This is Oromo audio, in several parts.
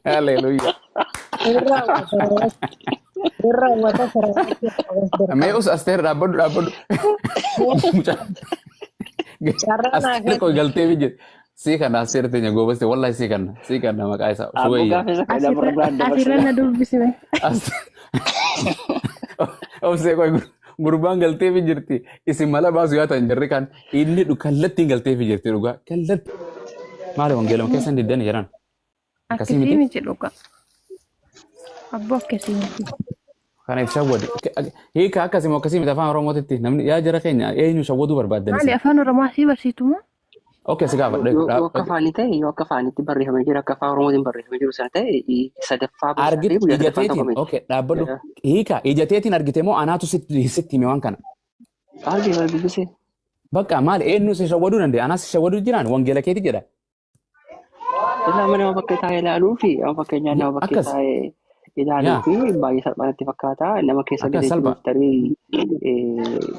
Haleluuyaa. Irraa hawwata irraa hawwata karaa Mee us Asteer dhaabbadhu dhaabbadhu. Mucaa Carraa naa Asteer kenni. koo galtee biyya. Sii kana Asteer teenya goobaste wallahi sii kana sii kana maqaa isaa Abboo suwayya. gaafa isa kana Asirra barbaadde asirra na dubbisime. Obsee qoy gurbaan galtee fi jirti. Isin mala baasu yaatan jirri kan inni kallattiin galtee fi jirti dhugaa kallatti. Maali wangeelama keessan diddani jedhan. Akkasii Akkasii miti. miti dhugaa. Abboo akkasii miti. Kana if shawwadi. Hiika akkasii moo akkasii miti afaan Oromootitti namni yaa jara keenya eenyu shawwaduu barbaaddan Maali isin. afaan Oromoo asii barsiitu moo? Okay si gaafadha. Yoo akka afaanii ta'e yoo akka afaaniitti barreeffamee jira akka afaan Oromootiin barreeffamee jiru sana ta'e sadaffaa guyyaa Argit ta'e guyyaa sadaffaan tokko ijateetiin miti. okay dhaabbadhu. Hiika ijateetiin argite moo anaatu sitti hime waan kana. Argee bara dubbisee. Bakka maali eenyu si shawwaduu danda'a anaas si shawwaduu jiraan wangeela keeti jedha. Nama nama bakkee taa'ee ilaaluu fi nama fakkeenyaaf nama bakkee Akkas taa'ee ilaaluu yaa fi baay'ee salphaa natti fakkaata. Nama keessa akkas galee salphaa. jiruuf tarii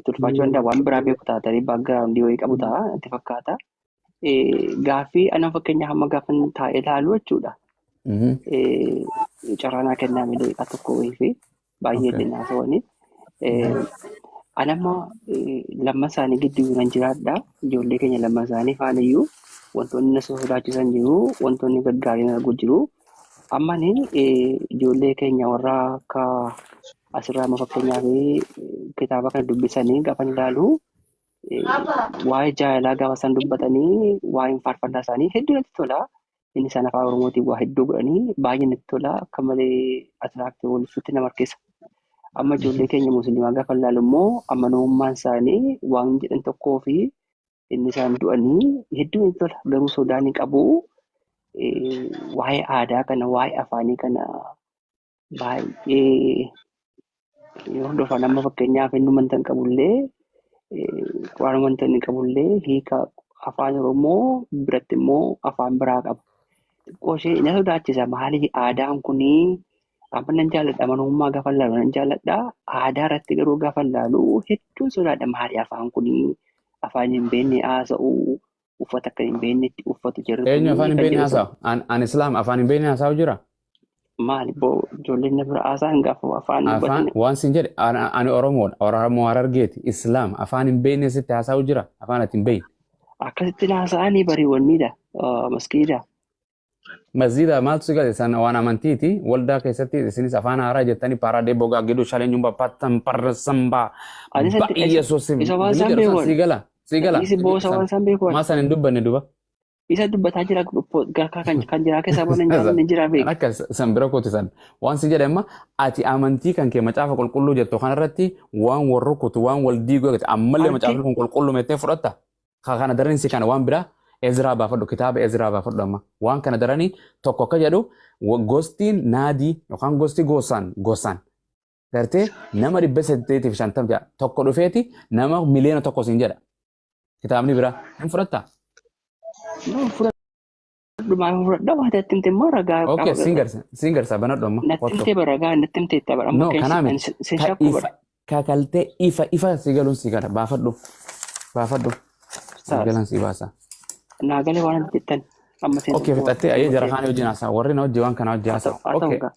tulfaachuu danda'a waan biraa beeku ta'a tarii background wayii qabu ta'a natti fakkaata. Gaaffii ana fakkeenyaaf amma gaafa taa'ee ilaalu jechuudha. Carraa naa kennaa malee daqiiqaa tokko wayii fi baay'ee Okay. illee naasawanii. Ani amma lamman isaanii gidduu nan jiraadha. Ijoollee keenya lamman isaanii faana iyyuu wantoonni na sodaachisan jiru, wantoonni gaggaariin argu jiru. Amma ani ijoollee keenya warra akka asirraa amma fakkeenyaaf kitaaba kana dubbisanii gaafa ilaalu waa'ee jaalalaa gaafa isaan dubbatanii waa'een faarfannaa isaanii hedduu natti tola. Inni isaan afaan Oromootiin waa hedduu godhanii baay'ee natti tola. Akka malee atiraaktii walitti nama harkisa. Amma ijoollee keenya musliimaa gaafa ilaalu immoo amanamummaan isaanii waan jedhan tokkoo fi inni isaan du'anii hedduu natti tola. Garuu sodaa ni qabu. Waa'ee aadaa kana, waa'ee afaanii kana baay'ee hordofan. Amma fakkeenyaaf inni amantaa hin qabullee waan amantaa inni qabullee hiika afaan Oromoo biratti immoo afaan biraa qaba. Xiqqoo ishee na sodaachisa. Maali aadaan kunii amma nan jaalladha amanamummaa gaafa ilaalu nan jaalladha. Aadaa irratti garuu gaafa ilaalu hedduun sodaadha. Maali afaan kunii afaan hin beekne haasa'u uffata akka hin beeknetti uffatu jarri Eenyu kunii afaan hin kan beekne jedhu haasa'u? An Islaam afaan hin beekne haasa'u jira? Maali boo ijoolleen na bira haasa'an gaafa afaan Afaan dubbatan waan sin jedhe ani Oromoodha. Oromoo Harargeeti. Islaam afaan hin beekne sitti haasa'u jira. Afaan ati hin beekne. Akkasitti haasa'anii bariiwwanniidha maskiidha. Masjiida maaltu si gale san waan amantiiti. Waldaa keessatti isinis afaan haaraa jettanii paaraadee bogaa giduu shalee nyumba pattan parra sambaa Ani ba Yesuus isa waan inni isaan jedhu san beeku sii gala sii gala Dhiisi boo isa san waan isaan beeku maa san hin dubbanne duba. Isa dubbataa jira garkaa kan jiraa keessaa bana hin jaallanne jira Kan beek. akka san bira kooti san waan si jedhe amma ati amantii kan kee macaafa qulqulluu jettu kanarratti waan wal rukutu waan wal diigu eegate ammallee Arge macaafni kun qulqulluu mettee fudhatta. Ka kana daranii si kana waan biraa Ezraa baafadhu kitaaba Ezraa baafadhu amma waan kana daranii tokko akka jedhu gostiin naadii yookaan gosti gosaan gosaan gartee nama 850 jedha tokko dhufeeti nama 1 million siin jedha kitaabni biraa hin fudhattaa? No fudhadhu maal fudhadha waan natti himte immoo ragaa Okay, qaba. siin garsa siin garsa banadhu amma Natti kottu. himte bara ragaa natti himte itti bara amma No, kanaa miti. sin Ka shakkuu ifa bara. kakaltee ifa ifa si galuun si gala baafadhu baafadhu si Ustaaz galan si baasa. naa galee waan ati jettan amma sin Okay, fixattee ayyee jara hubateera. kaanii wajjin haasaa warri na wajjin waan kana wajjin Haa haasaa. ta'u haa ta'u Okay, gaa.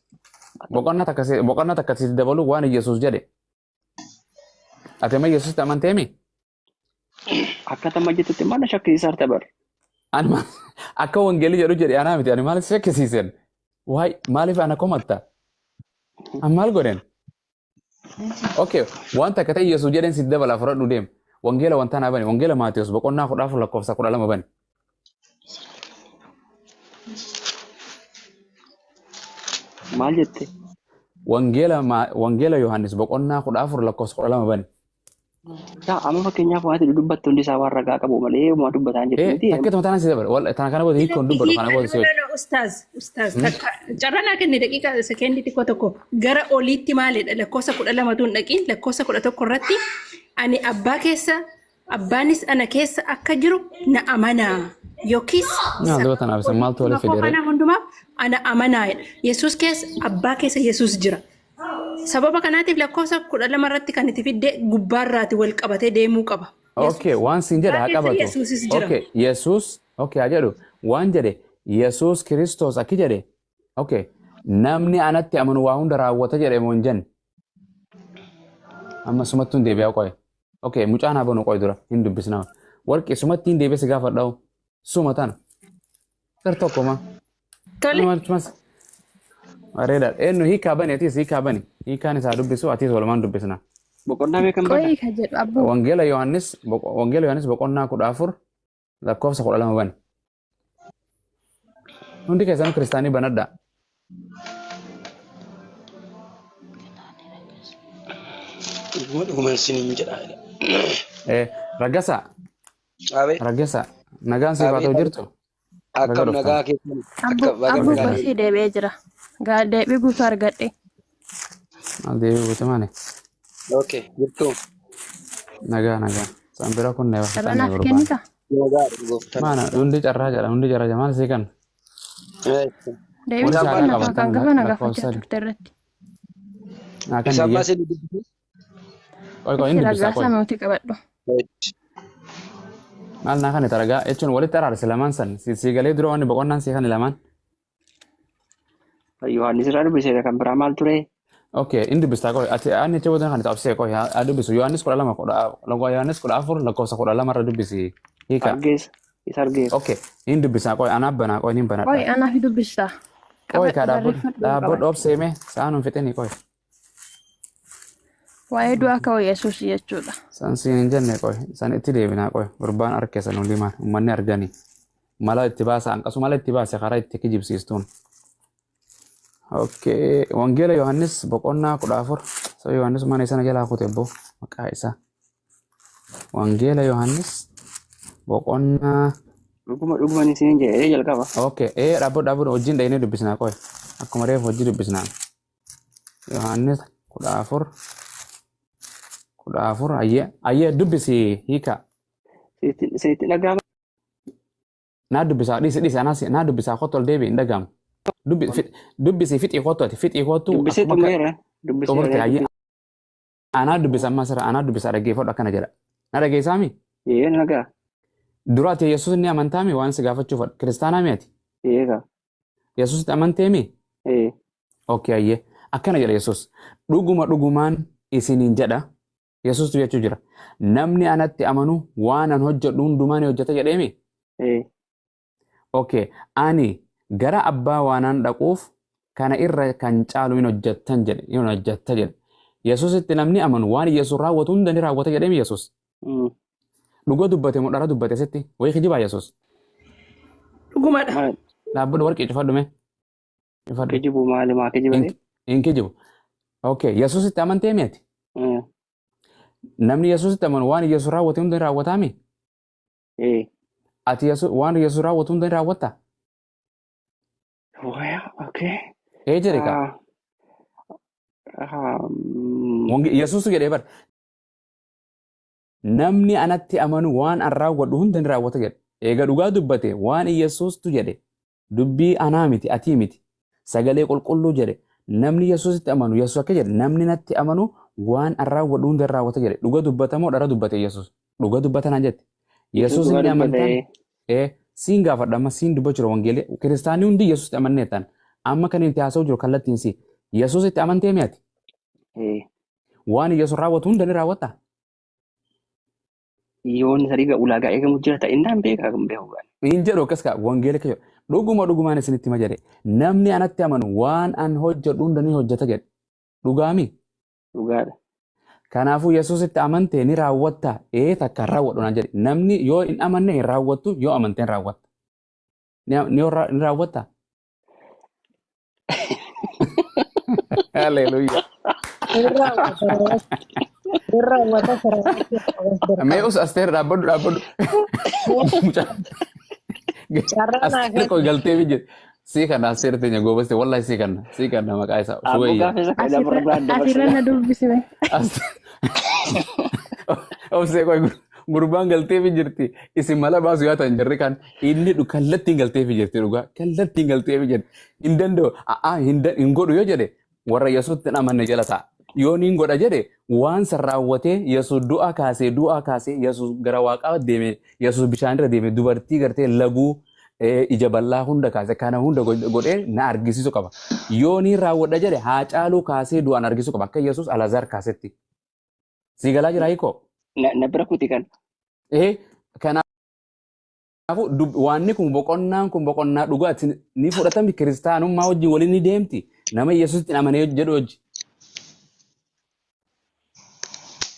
Haa ta'u. boqonnaa takka sitti dabalu waan Yesuus jedhe. Ati amma Yesuusitti amanteemi? Akka tamma jettutti maal na shakkisiisaa jirta bar. Ani akka wangeelli jedhu jedhe anaa miti ani maaliif si shakkisiisen? Waay maaliif ana komatta? An maal godhen? Okay, wanta akka ta'e Yesuus jedheen sitti dabala fudhadhu deem. Wangeela wanta naa bani. Wangeela Maatiyus boqonnaa 14 lakkoofsa 12 bani. Maal jette? Wangeela Yohaannis boqonnaa 14 lakkoofsa 12 bani. Yaa amma fakkeenyaaf waan ati dubbattu hundi isaa waan ragaa qabu malee waan dubbataa hin jirtu miti. Takka tuma taanaan si dabala. Wal tana kana booda hiikkoon dubbadhu kana booda si No, hojii. no, no, ustaaz, ustaaz, takka carraa naa kenne daqiiqa sekeendii xiqqoo tokko gara oliitti maalidha lakkoofsa 12 tuun dhaqiin lakkoofsa 11 irratti ani abbaa keessa abbaanis ana keessa akka jiru na amanaa yookiis Naa duba tanaaf isa maaltu walitti koo fidere? kana hundumaaf ana amanaa jedha. Yesuus keessa abbaa keessa Yesuus jira. Sababa kanaatiif lakkoofsa 12 irratti kan itti fidde gubbaarraati wal qabatee deemuu qaba. Okay, waan siin jedhe Abbaa haa keessa qabatu. Yesuusis jira. Okay, Yesuus, okay haa jedhu. Waan jedhe Yesuus Kiristoos akki jedhe. Okay. Namni anatti amanu waa hunda raawwata jedhe moo hin jenne? Amma sumatti hin deebi'aa qoye. Okay, mucaan haa banu qoye dura hin dubbisnaa. Warqi sumatti hin deebi'e si gaafadha. Suma tana. Gar tokko ma. Tole. Malumas. Bareedaadha. Eenyu hiikaa bani atis hiikaa bani. Hiikaan isaa dubbisu atis walumaan dubbisna. Boqonnaa meeqan bana? Qo'ii ka jedhu abboo. Wangeela Yohaannis boqonnaa 14 lakkoofsa 12 bani. Hundi keessanuu kiristaanii banadhaa. Dhuguma dhuguman isiniin jedha. Raggasaa. Abeet. Raggasaa, nagaan siif haa ta'u, jirtu. Baga Akkam dhuftan. nagaa keessan? Abboo Akkam baga abboo nagaa. kosii deebi'ee jira. Gaa deebii guutuu argadhe. Maal deebii guutuu maali? Okay, jirtu. Nagaa, nagaa. Isaan bira kun neewa Carraa fixannee naaf gurbaan. kennita? Nagaa gooftaan. Maana hundi carraa jedha, hundi carraa jedha, maal sii kan? Deebii Warri tokko saaqaa naaf qaban kan kan gafa na lakkoofsa gaafachaa sadi. turte irratti. Naa kan Isa biyyee. abbaa isin dubbisu. Qoy qoy, inni Ishi dubbisaa raggaasaa qoy. mootii qabadhu. Maal naa kan ragaa jechuun walitti araarse lamaan san si galee dura wanni boqonnaan si kan lamaan. Yohaannis irraa dubbiseera, kan biraa maal ture? Okay, inni dubbistaa qoy. Ati ani jecha booda kan taabsee qoy haa dubbisu. Yohaannis 12 kudha Yohaannis 14 lakkoofsa 12 irra dubbisi. Hiika. Argeessa. Isa argeessa. Okay, inni dubbisaa qoy, anaaf banaa qoy, inni Qo'i banadha. anaaf dubbistaa. Qoy Qabadhu, kaa dhaabbadhu barreeffadhu dhaabbadhu qabadhu. obseeme sa'aan hin fixini qoy. Waa'ee du'aa ka'uu Yesuus jechuudha. San siin hin jenne qoy. San itti deebinaa qoy. Gurbaan harkeessa nu limaan uummanni arganii. Mala itti baasa hanqasu mala itti baase karaa itti kijibsiistuun. Okay, Wangeela Yohaannis boqonnaa 14. So Yohaannis mana sana jalaa kute boo maqaa isaa. Wangeela Yohaannis boqonnaa Dhuguma dhuguman isiniin jedhee jalqaba. Okay, dhaabbadhu dhaabbadhu, wajjin dhaynee dubbisnaa qoy. Akkuma reefu hojii dubbisnaa. Yohaannis 14 14, ayyee ayyee, dubbisi hiika. Isinitti dhaga'ama. Naa dubbisaa, dhiisi dhiisi, anaas naa dubbisaa, kottu ol deebi'i, hin dhaga'amu. Dubbisi fixii kottu, ati fixii kottu. Dubbisee Akkuma akka xumureera. xumurte Dubbiseera. ayyee anaa dubbisa, amma asirra anaa dubbisa, dhaggeeffadhu, akkana jedha. Na dhageessaami? Ee, nagaa. Dura ati Yesuus ni amantaami? Waan si gaafachuu fadhu. Kiristaanaa mi ati? Eega. Yesuusitti amanteemi? Ee. Okay, ayyee. Akkana jedha Yesuus. Dhuguma dhugumaan isiniin jedha. Yesuustu jechuu jira. Namni anatti amanu waan an hojjedhu hundumaa ni hojjeta jedheemi? Ee. Okay. Ani gara abbaa waanaan dhaquuf kana irra kan caalu hin hojjettan jedhe. Hin hojjetta jedhe. Yesuusitti namni amanu waan Yesuus raawwatu hunda ni raawwata jedheemi Yesuus? Mm. Dhuga dubbate moo dhara dubbate sitti? Wayii kijibaa Yesuus? Dhugumadha. Maal Dhaabbadhu, warqii cufadhu mee. Cufadhu. kijibu maali maa kijibate? Hin kijibu. Okay. Yesuusitti amantee mi ati? Mm. Namni Yesuusitti amanu waan Yesuus raawwate hunda ni raawwataami? Ee. Ati Yesuus waan Yesuus raawwatu hunda ni raawwatta? Waya, okay. Ee jedhe kaa. Ah, um, Yesuusu jedhee bar. Namni anatti amanu waan an raawwadhu hunda ni raawwata jedhe. Eega dhugaa dubbate, waan Yesuustu jedhe, dubbii anaa miti, atii miti. Sagalee qulqulluu jedhe. Namni Yesuusitti amanu, Yesuus akka jedhe, namni natti amanu waan an raawwadhu hunda ni raawwata jedhe. Dhuga dubbata moo dhara dubbate Yesuus? Dhuga dubbata naan jette. Yesuus Yesuus dhugaa inni amantaan dubbate. ee siin gaafadha, amma siin dubbachuu jira wangeelii kiristaanni hundi Yesuusitti amanneettan. Amma kan itti haasa'u jiru kallattiin si. Yesuusitti amantee mi ati? Ee. Waan Yesuus raawwatu hunda ni raawwatta? Yoon sadii ulaagaa eegamu jira ta'innaan beekaa kan beeku gaani. Hin jedhu akkas kaa wangeela keessa. Dhuguma dhugumaan isinitti hima jedhe. Namni anatti amanu waan an hojjedhu hunda ni hojjeta jedhe. Dhugaami? Dhugaadha. Kanaafuu Yesuusitti amante ni raawwatta. Ee, takka hin raawwadhu naan jedhe. Namni yoo hin amanne hin raawwattu, yoo amante hin raawwatta. Ni raawwatta? Haleluuyaa. Hin raawwata hin raawwata raawwachuu Mee us Asteer, dhaabbadhu dhaabbadhu. Mucaa Carraa naa Asteer kenni. koo galtee biyya. Sii kana Asteer teenya goobasti, wallahi sii kana sii kana maqaa isaa Abboo suwayya. gaafa isa kan nama biraan Asirra dabarsina. na dubbisime. Obsee qoy, gurbaan galteefi jirti. Isin mala baasu yaa ta'an jarri kan inni kallattiin galteefi jirti, dhugaa kallattiin galteefi jirti. Hin danda'u, a'aa hin godhu yoo jedhe warra Yesuutti hin amanne jala ta'a. Yoo niin godha jedhe waan san raawwatee Yesuus du'a kaasee Yesuus gara waaqaa deeme, Yesuus bishaanirra deeme, dubartii gartee laguu ija bal'aa hunda kaasee kana hunda godhee na argisiisu qaba. Yoo ni raawwadha jedhe haa caaluu kaasee du'aan argisuu qaba. Akka Yesuus Alazaar kaasetti. Sii galaa jira hiikoo? Na bira kuti kan. Kanaafuu waanni kun boqonnaan kun boqonnaa dhugaati ni fudhatami kiristaanummaa wajjin waliin ni deemti. Nama Yesuusitti amanee jedhu wajji.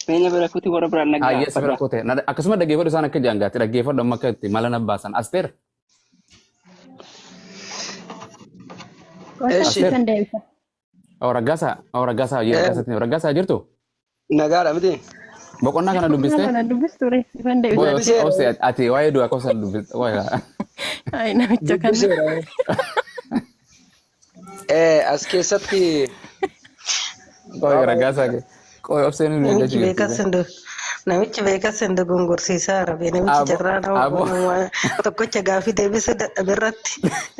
Mee na bira kuti warra biraan nagaa Yes, bira fadhaa. kute. Akkasuma dhaggeeffadhu isaan akka jaangaatti dhaggeeffadhu amma akka itti mala na baasan. Asteer. Qoota Eshi. kan deebisa. Oh, Raggaasaa. Oh, Raggaasaa. Raggaasaa Raggaasaa jirtu? Nagaadha miti. Boqonnaa kana Boqonnaa dubbistee? kana dubbistu ture. Ifan deebisa. Dubbiseera. Obse ati waa'ee du'a qofa dubbiste. Ay, namicha kana. Dubbiseera. As keessatti Qoy Raggaasaa. Qoy obsee nu Namichi jechuu beekas jirti. hin namichi beekas hin dogongorsiisaa arabe namichi Abo carraa nama abo. tokkocha gaafii deebisuu dadhabe irratti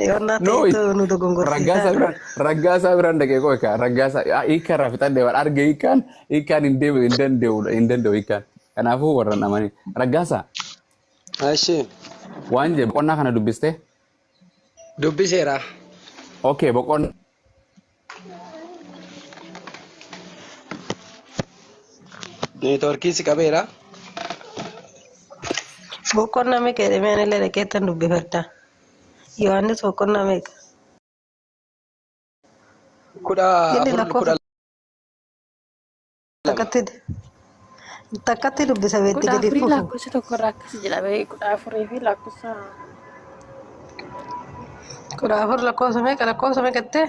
yoonnaa No, ta'etu nu dogongorsiisaa Raggaasaa biraan Raggaasaa biraan dhaqee qoy ka Raggaasaa hiikkaan irraa fixadhee waan arge hiikkaan hiikkaan hin deemu hin danda'u hin danda'u hiikkaan. Kanaafuu warra namani Raggaasaa Eshi. waan jedhe boqonnaa kana dubbistee? Dubbiseera. Okay, boqonnaa Neetwoorkii si qabeera. Boqonnaa meeqa jedhamee anillee dhaqeettan dubbifadha. Yohaannis boqonnaa meeqa? Kudha Inni afur lakkoofsa 12. takkatti takkatti dubbisa beetti Kudha gadi afurii fufu. Lakkoofsa tokko irraa akkas jedhame 14 fi lakkoofsa 14 lakkoofsa meeqa jettee?